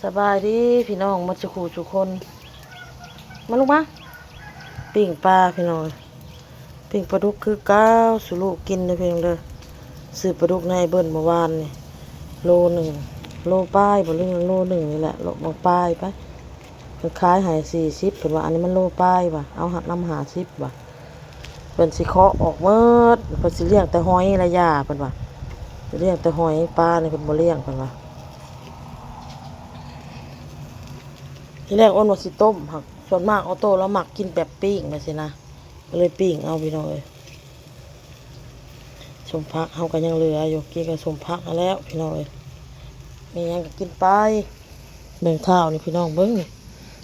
ສະບາຍດີພີ່ນ້ອງໝົດສູ່ຄູ່ສູ່ຄົນ ມາລູກມາ ປີ້ງປາພີ່ນ້ອງ ປີ້ງປາດຸກຄືເກົ່າສູ່ລູກກິນເດີພີ່ນ້ອງເດີ. ຊື້ປາດຸກໃນໄອ້ເບິ່ນມື້ວານນີ້ ໂລໜຶ່ງ ໂລປາຍບໍ່ ຫຼືໂລໜຶ່ງນີ້ແຫຼະ ໂລປາຍໄປ ເພິ່ນຂາຍໃຫ້ສີ່ສິບ ເພິ່ນວ່າອັນນີ້ມັນໂລປາຍວ່າ ເອົານຳຫ້າສິບວ່າ. ເພິ່ນຊິເຄາະອອກໝົດ ເພິ່ນຊິລ້ຽງແຕ່ຫອຍລະຢ່າ ເພິ່ນວ່າ ລ້ຽງແຕ່ຫອຍ ປານີ້ເພິ່ນບໍ່ລ້ຽງ ເພິ່ນວ່າ. ທີແລກອ້ນວ່າຊິຕົ້ມ ຫາກສ່ວນມາກອອໂຕ້ລາວມັກກິນແບບປີ້ງຈັ່ງຊີ້ນະ ກໍເລີຍປີ້ງເອົາພີ່ນ້ອງເອີຍ. ສົ້ມຜັກເຮົາກໍຍັງເຫຼືອຢູ່ ກິນກັບສົ້ມຜັກຫັ້ນແຫຼ້ວພີ່ນ້ອງເອີຍ ມີຫຍັງກໍກິນໄປ. ເບິ່ງທ້າວນີ້ພີ່ນ້ອງ ເບິ່ງນີ້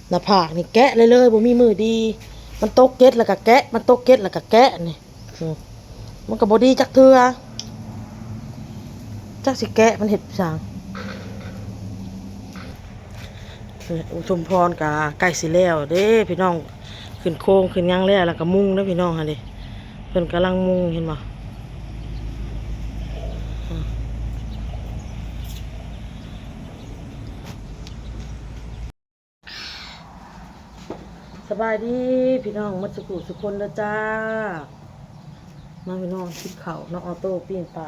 ໜ້າຜາກນີ້ແກະເລີຍໆ ບໍ່ມີມື້ດີ ມັນຕົກເກັດແລ້ວກໍແກະ ມັນຕົກເກັດແລ້ວກໍແກະນີ້ ອືມ ມັນກໍບໍ່ດີຈັກເທື່ອ ຈັກຊິແກະມັນເຮັດຫຍັງ. ອຸທຸມພອນກໍໃກ້ຊິແລ້ວເດ້ພີ່ນ້ອງ ຂຶ້ນໂຄງຂຶ້ນຫຍັງແລ້ວ ແລ້ວກໍມຸງເດ້ພີ່ນ້ອງຫັ້ນເດ້ ເພິ່ນກຳລັງມຸງ ເຫັນບໍ່? ສະບາຍດີພີ່ນ້ອງໝົດສູ່ຄູ່ສູ່ຄົນເດີຈ້າ ມາພີ່ນ້ອງກິນເຂົ້າເນາະ ອອໂຕ້ປີ້ງປາ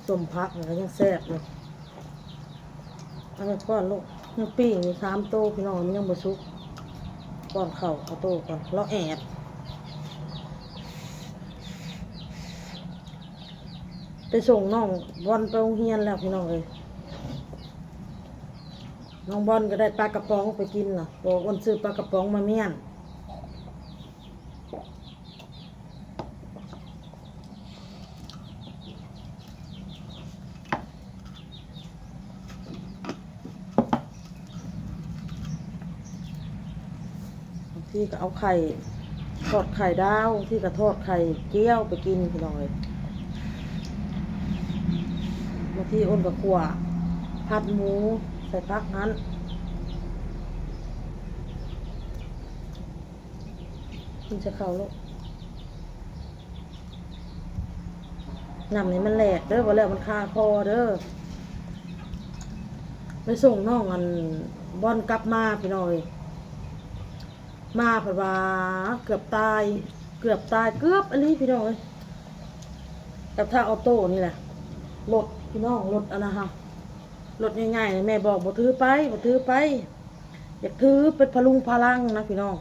ສົ້ມຜັກມັນກໍຍັງແຊບຢູ່. ເອົາໄປປ້ອນລູກ ຍັງປີ້ງຢູ່ສາມໂຕພີ່ນ້ອງ ມັນຍັງບໍ່ສຸກ ປ້ອນເຂົ້າອອໂຕ້ກ່ອນ ລາວແອບ. ໄປສົ່ງນ້ອງບອນໄປໂຮງຮຽນແລ້ວພີ່ນ້ອງເອີຍ ນ້ອງບອນກໍໄດ້ປາກະປ໋ອງໄປກິນລະ ບໍ່ ອ້ນຊື້ປາກະປ໋ອງມາມ້ຽນ. ບາງທີກໍເອົາໄຂ່ ທອດໄຂ່ດາວ ບາງທີກໍທອດໄຂ່ເຈີ່ຍວໄປກິນພີ່ນ້ອງເອີຍ. ບາງທີອ້ນກໍຂົ້ວ ຜັດໝູ ໃສ່ຜັກຫັ້ນ. ກິນໃສ່ເຂົ້າໂລດ ນ້ຳໃຫ້ມັນແຫຼກເດີ ບໍ່ແລ້ວມັນຄາຄໍເດີ. ໄປສົ່ງນ້ອງອັນ ບອນກັບມາພີ່ນ້ອງເອີຍ ມາເພິ່ນວ່າເກືອບຕາຍ ເກືອບຕາຍ ເກືອບອີ່ຫຼີພີ່ນ້ອງເອີຍ ກັບທາງອອໂຕ້ນີ້ແຫຼະ. ລົດພີ່ນ້ອງ ລົດອັນນັ້ນຫະ ລົດໃຫຍ່ໆ ແມ່ບອກບໍ່ຖືໄປ ບໍ່ຖືໄປ ຢາກຖືເປັນພະລຸງພະລັງນະພີ່ນ້ອງ.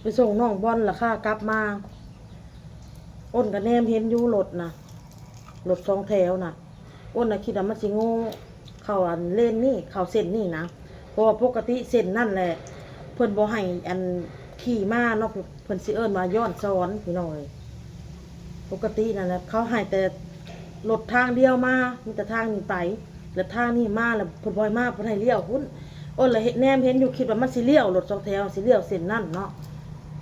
ໄປສົ່ງນ້ອງບອນລະ ຂາກັບມາ ອ້ນກະແນມເຫັນຢູ່ລົດນະ ລົດສອງແຖວນະ ອ້ນນະຄິດວ່າມັນຊິໂງ່ເຂົ້າອັນເລນນີ້ ເຂົ້າເສັ້ນນີ້ນະ ເພາະວ່າປົກກະຕິເສັ້ນນັ້ນແຫຼະ ເພິ່ນບໍ່ໃຫ້ອັນຂີ່ມາເນາະ ເພິ່ນຊິເອີ້ນວ່າຍ້ອນສອນພີ່ນ້ອງເອີຍ. ປົກກະຕິນັ້ນນະ ເຂົາໃຫ້ແຕ່ລົດທາງດຽວມາ ມີແຕ່ທາງນີ້ໄປ ແລ້ວທາງນີ້ມາ ແລ້ວເພິ່ນບໍ່ໃຫ້ມາ ເພິ່ນໃຫ້ລ້ຽວພຸ້ນ. ໂອ້ ລະເຫັນ ແນມເຫັນຢູ່ ຄິດວ່າມັນຊິລ້ຽວ ລົດສອງແຖວຊິລ້ຽວເສັ້ນນັ້ນເນາະ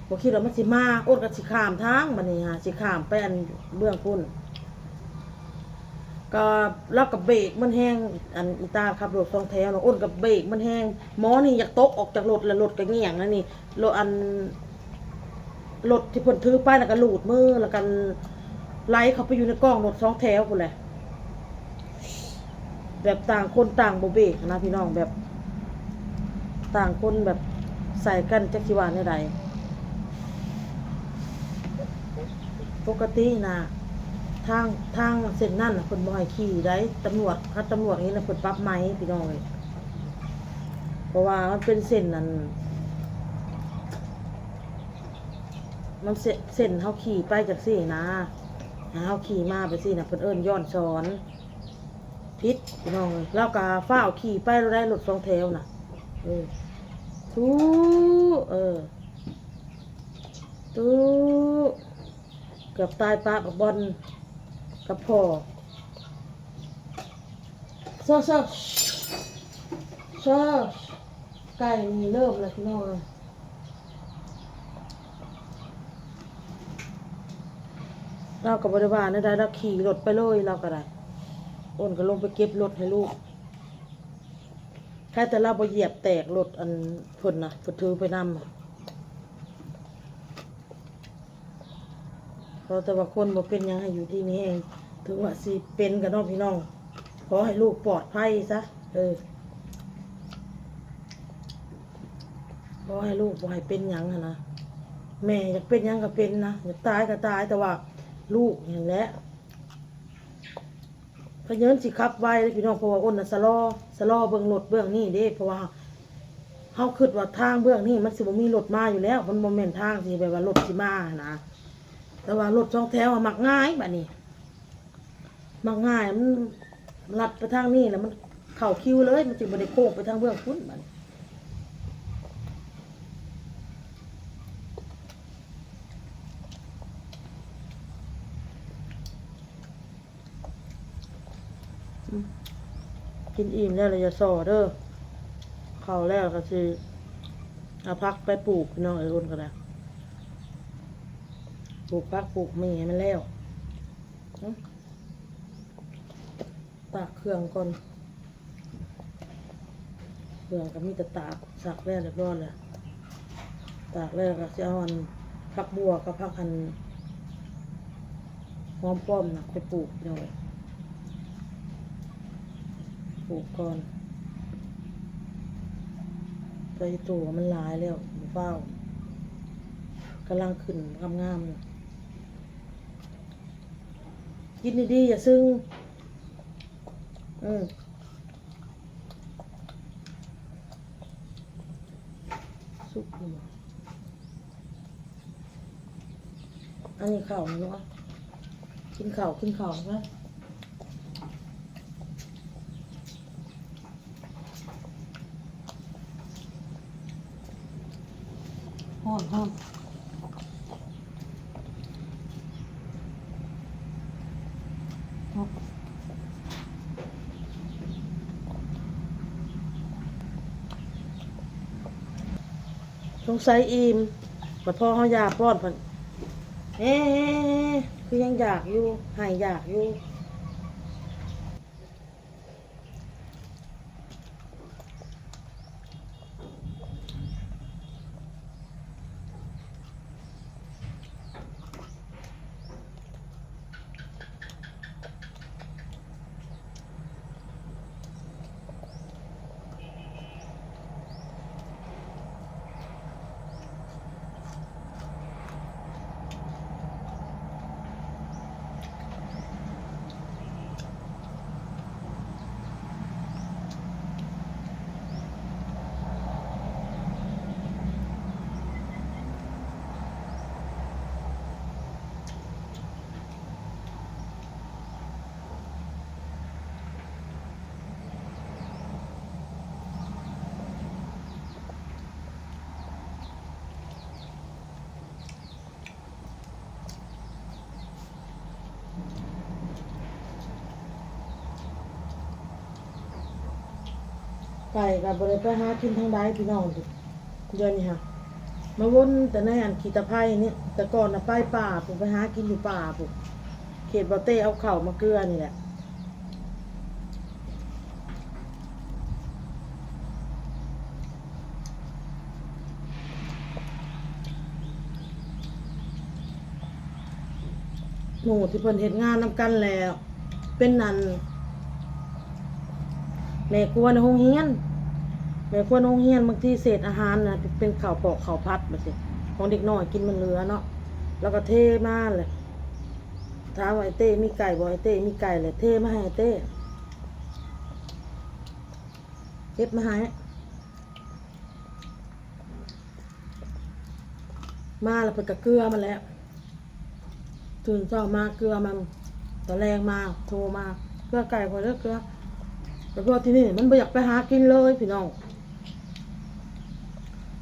ບໍ່ຄິດວ່າມັນຊິມາ. ໂອ້ ກໍຊິຂ້າມທາງ ບັດນີ້ຫາ ຊິຂ້າມໄປອັນເບື້ອງພຸ້ນ ກໍລາວກໍເບກມັນແຮງ ອັນອີຕາຂັບລົດສອງແຖວນະ ອ້ນກໍເບກມັນແຮງ ໝໍນີ້ຢາກຕົກອອກຈາກລົດ ແລ້ວລົດກໍງ່ຽງນະນີ້ ລົດອັນ ລົດທີ່ເພິ່ນຖືໄປນະກໍລູດມື ແລ້ວກໍໄຫຼເຂົ້າໄປຢູ່ໃນກ້ອງລົດສອງແຖວພຸ້ນແຫຼະ. ແບບຕ່າງຄົນຕ່າງບໍ່ເບກນະພີ່ນ້ອງ ແບບຕ່າງຄົນແບບໃສ່ກັນ ຈັກຊິວ່າແນວໃດ. ປົກກະຕິນະ ທາງ ທາງເສັ້ນນັ້ນນະ ເພິ່ນບໍ່ໃຫ້ຂີ່ໃດ໋ ຕຳຫຼວດ ຄັນຕຳຫຼວດເຫັນນະ ເພິ່ນປັບໃໝພີ່ນ້ອງເອີຍ ເພາະວ່າມັນເປັນເສັ້ນອັນ ມັນເສັ້ນ ເສັ້ນເຮົາຂີ່ໄປຈັ່ງຊີ້ນະ ເຮົາຂີ່ມາໄປຊີ້ນະ ເພິ່ນເອີ້ນຍ້ອນສອນ ຜິດພີ່ນ້ອງເອີຍ. ລາວກໍຟ້າວຂີ່ໄປໂລດໄດ໋ ລົດສອງແຖວນະ ເອີ ຕູ້ ເອີ ຕູ້ ເກືອບຕາຍປະບັກບອນກັບພໍ່. ເຊີ ເຊີ ເຊີ ໄກ່ນີ້ເລີ່ມແລ້ວພີ່ນ້ອງເອີຍ. ລາວກໍບໍ່ໄດ້ວ່າແນວໃດ ລາວຂີ່ລົດໄປເລີຍ ລາວກໍໄດ້ ໂອນກໍລົງໄປເກັບລົດໃຫ້ລູກ. ໃຄແຕ່ລາວບໍ່ຢຽບແຕກລົດອັນເພິ່ນນະ ເພິ່ນຖືໄປນຳ. ຂໍແຕ່ວ່າຄົນບໍ່ເປັນຫຍັງໃຫ້ຢູ່ດີມີແຮງ ເຖິງວ່າຊິເປັນກໍເນາະພີ່ນ້ອງ ຂໍໃຫ້ລູກປອດໄພຊະ. ເອີ ບໍ່ໃຫ້ລູກ ບໍ່ໃຫ້ເປັນຫຍັງຫັ້ນນະ. ແມ່ຢາກເປັນຫຍັງກໍເປັນນະ, ຢາກຕາຍກໍຕາຍ, ແຕ່ວ່າລູກຫັ້ນແຫຼະ ພະເຍີນຊິຂັບໄວເດ້ພີ່ນ້ອງ, ເພາະວ່າອົນນະຊະລໍ ຊະລໍເບິ່ງລົດເບື້ອງນີ້ເດ້, ເພາະວ່າເຮົາຄິດວ່າທາງເບື້ອງນີ້ມັນຊິບໍ່ມີລົດມາຢູ່ແລ້ວ, ມັນບໍ່ແມ່ນທາງທີ່ແບບວ່າລົດຊິມາຫັ້ນນະ. ແຕ່ວ່າລົດສອງແຖວມັກຫງາຍບາດນີ້ ມັກຫງາຍ, ມັນລັດໄປທາງນີ້ແລ້ວມັນເຂົ້າຄິວເລີຍ, ມັນຊິບໍ່ໄດ້ໂຄ້ງໄປທາງເບື້ອງພຸ້ນບາດນີ້. ອືມ ກິນອີ່ມແລ້ວລະຢ່າສໍ້ເດີ. ເຂົ້າແລ້ວກໍຊິເອົາຜັກໄປປູກ ພີ່ນ້ອງເອີຍ, ອົນກໍໄດ້ ປູກຜັກປູກໝີ່ໃຫ້ມັນແລ້ວ. ອືມ ຕາກເຄື່ອງກ່ອນ. ເຄື່ອງກໍມີແຕ່ຕາກ ສັກແລ້ວຮຽບຮ້ອຍແລ້ວ. ຕາກແລ້ວກໍຊິເອົາອັນ ຜັກບົ່ວກັບຜັກອັນ ຫອມປ້ອມນະໄປປູກ ພີ່ນ້ອງເອີຍ, ປູກກ່ອນ. ໃສ່ໂຕມັນຫຼາຍແລ້ວ ບໍ່ຟ້າວ, ກຳລັງຂຶ້ນງາມໆ. ກິນດີໆ ຢ່າຊຶງ. ອືມ ສຸກຢູ່. ອັນນີ້ເຂົ້າເນາະ, ກິນເຂົ້າ ກິນເຂົ້ານະ. ຮ້ອນ ຮ້ອນ. ສົງໄສອີ່ມ, ບັດພໍເຮົາຢາກປ້ອນພັດ ເອ ຄືຍັງຢາກຢູ່ ໃຫ້ຢາກຢູ່. ໄກ່ກໍບໍ່ໄດ້ໄປຫາກິນທາງໃດພີ່ນ້ອງ, ດຽວນີ້ຫາມາວົນແຕ່ໃນອັນຂີ້ຕະໄພນີ້. ແຕ່ກ່ອນນະໄປປ່າພຸ້ນ ໄປຫາກິນຢູ່ປ່າພຸ້ນ ເຂດບໍ່ເຕ້ເອົາເຂົ້າມາເກືອນີ້ແຫຼະ. ໝູ່ທີ່ເພິ່ນເຮັດງານນຳກັນແຫຼະ ເປັນອັນ ແມ່ຄົວໃນໂຮງຮຽນ, ແມ່ຄົວໃນໂຮງຮຽນ ບາງທີເສດອາຫານນະ ເປັນເຂົ້າປອກເຂົ້າຜັດ ແບບຊີ້ ຂອງເດັກນ້ອຍກິນມັນເຫຼືອເນາະ ລາວກໍເທມາແຫຼະ. ຖາມວ່າ ໄອ້ເຕ້ມີໄກ່ບໍ່? ໄອ້ເຕ້ມີໄກ່ແຫຼະ ເທມາໃຫ້ໄອ້ເຕ້ ເກັບມາໃຫ້. ມາແລ້ວເພິ່ນກໍເກືອມັນແຫຼະ, ຕື່ນເຊົ້າມາເກືອມັນ, ຕອນແລງມາໂທມາ ເກືອໄກ່ຂ້ອຍເດີ ເກືອ. ແຕ່ພວກທີ່ນີ້ມັນບໍ່ຢາກໄປຫາກິນເລີຍພີ່ນ້ອງ.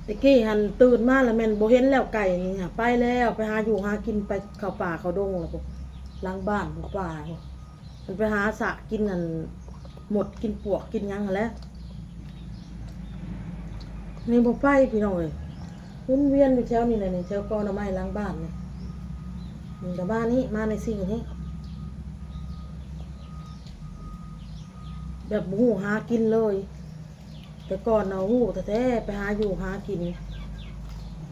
ແຕ່ກີ້ຫັ້ນຕື່ນມາແລ້ວແມ່ນບໍ່ເຫັນແລ້ວ ໄກ່ນີ້ຫາໄປແລ້ວ ໄປຫາຢູ່ຫາກິນ ໄປເຂົ້າປ່າເຂົ້າດົງແລ້ວພຸ້ນ ຫຼັງບ້ານພຸ້ນ ປ່າພຸ້ນ. ມັນໄປຫາສະກິນອັນ ມົດກິນປວກກິນຫຍັງຫັ້ນແຫຼະ. ນີ້ບໍ່ໄປພີ່ນ້ອງເອີຍ, ວົນວຽນຢູ່ແຖວນີ້ແຫຼະນີ້ ແຖວກອໜໍ່ໄມ້ຫຼັງບ້ານນີ້. ມັນກໍມານີ້ ມາໃນສິ່ງນີ້ ແບບບໍ່ຮູ້ຫາກິນເລີຍ. ແຕ່ກ່ອນນະຮູ້ແທ້ໆ ໄປຫາຢູ່ຫາກິນ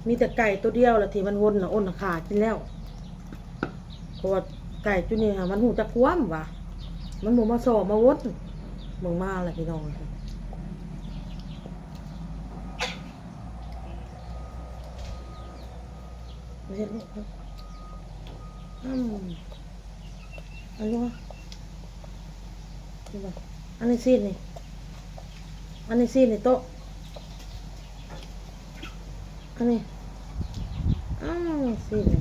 ມີແຕ່ໄກ່ໂຕດຽວລະທີ່ມັນວົນນະ ອົນນະຂ້າກິນແລ້ວ. ເພາະວ່າໄກ່ຈຸນີ້ຫາມັນຮູ້ຈັກຄວາມວ່າ ມັນບໍ່ມາສໍ່ມາວົນ. ເບິ່ງມາແລ້ວພີ່ນ້ອງ ເຮັດລູກ ອືມ ອັນນີ້ ອັນນີ້ຊີ້ນນີ້ ອັນນີ້ຊີ້ນນີ້ໂຕະ ອັນນີ້ ອ້າວ ຊີ້ນນີ້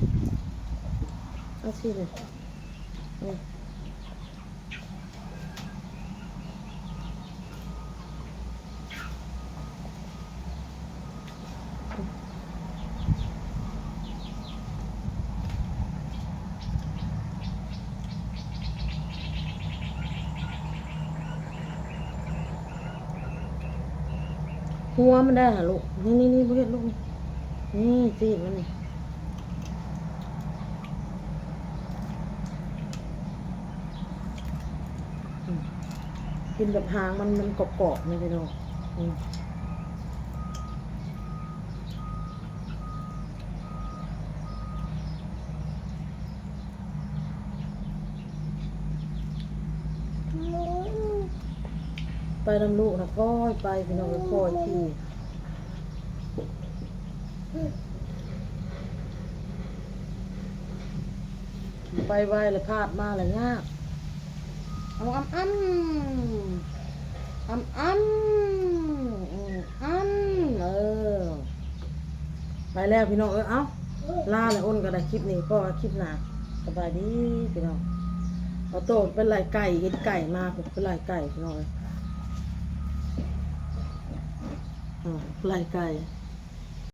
ເອົາຊີ້ນນີ້ ນີ້ ຫົວມັນໄດ້ຫາລູກ ນີ້ໆໆ ບໍ່ເຮັດລູກ ນີ້ ຊີ້ນມັນນີ້ ອືມ ກິນແບບຫາງມັນ ມັນກອບໆ ນີ້ພີ່ນ້ອງ ອືມ. ໄປນຳລູກນະ ຄ່ອຍໄປພີ່ນ້ອງ ຄ່ອຍຂີ່ ໄປໄວລະພາດມາລະຍາກ ເອົາ ອຳ ອຳ ອຳ ອຳ ອຳ ເອີ ໄປແລ້ວພີ່ນ້ອງເອີຍ ເອົ້າ ລາແລ້ວ ອົນກໍໄດ້ຄລິບນີ້ ພໍ້ກັນຄລິບໜ້າ ສະບາຍດີພີ່ນ້ອງ ເອົາໂຕໄປໄລ່ໄກ່ ເຫັນໄກ່ມາ ໄປໄລ່ໄກ່ພີ່ນ້ອງເອີຍ ອືມ ໄລ່ໄກ່.